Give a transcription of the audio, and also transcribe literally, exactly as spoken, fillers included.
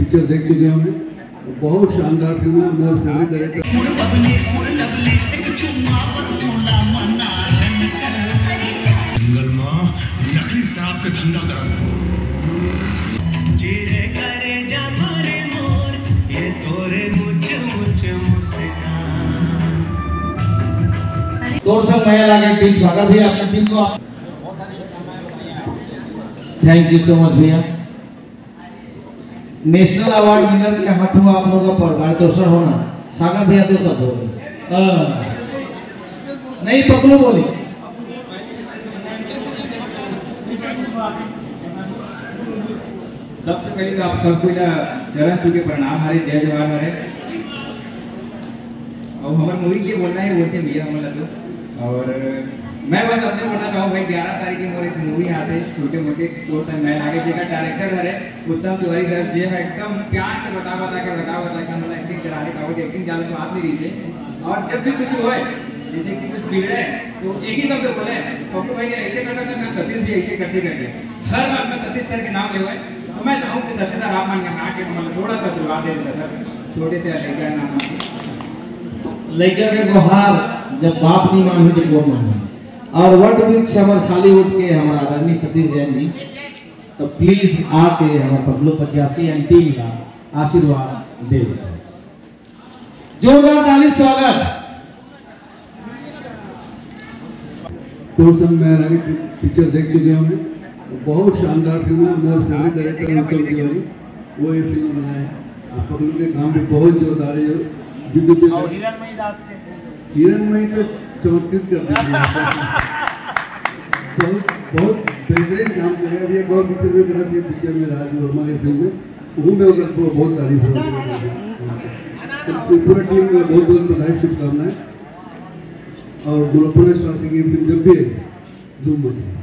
Picture देख चुके हैं, बहुत शानदार फिल्म है। मोर फेवरेट डायरेक्टर। तोर संग मया लागे टीम सागर भैया, अपने टीम को आप। थैंक यू सो मच भैया। नेशनल अवार्ड विनर के हाथों आप लोगों का परिवार दोसर होना, सागर भैया तो सब हो गए। हाँ। नहीं, पकड़ो बोली। सबसे पहले तो आप सबको ला चरण छू के प्रणाम हरे, जय जोहार हरे। और हमारे मूवी के बोलना है, बोलते भैया हम लोग तो। और मैं बस अपने बोलना चाहूँ भाई, ग्यारह तारीख के मोर एक मूवी आते छोटे मोटे कोर्स है, मैं आगे जेकर डायरेक्टर हरे उत्तम तिवारी सर, जे मैं एकदम प्यार से बता बता के बता बता के हम लोग एक्टिंग कराने का, एक्टिंग ज्यादा तो आती नहीं थी। और जब भी कुछ होए, जैसे कि कुछ बिगड़े, तो एक ही शब्द बोले, "पप्पू भाई, ये ऐसे करना करना, सतीश भी ऐसे करते करते।" हर बात में सतीश सर के नाम ले हुए, तो मैं चाहूँ कि सतीश सर आप मान के हाँ के मतलब थोड़ा सा आशीर्वाद दे देता सर, छोटे से लड़का नाम। लड़का के गुहार जब बाप नहीं माने तो कौन माने? और वट वृक्ष हमारे शालीवुड के हमारा आदरणीय सतीश जैन जी, तो प्लीज आके हमारे पब्लो पचासी एंड टीम का आशीर्वाद दे देता। जोरदार ताली स्वागत। दोस्तों, मैं रवि पिक्चर देख चुके हूँ मैं। बहुत शानदार फिल्म है। मोर फेवरेट डायरेक्टर उत्तम तिवारी, वो ये फिल्म बनाए। और पब्लिक के काम भी बहुत जोरदार है। जितने भी और हिरणमयी दास के हिरणमयी तो चमत्कृत कर दीजिए। बहुत बहुत बेहतरीन काम कर रहे हैं। अभी एक और पिक्चर में करा थी, पिक्चर में राज वर्मा की फिल्म में, वो मैं उधर को बहुत तारीफ हो रही है। तो पूरा टीम में बहुत बहुत बधाई, शुभकामनाएं। और गुरुपुरा विश्वासी की फिल्म जब भी आई, धूम मचे।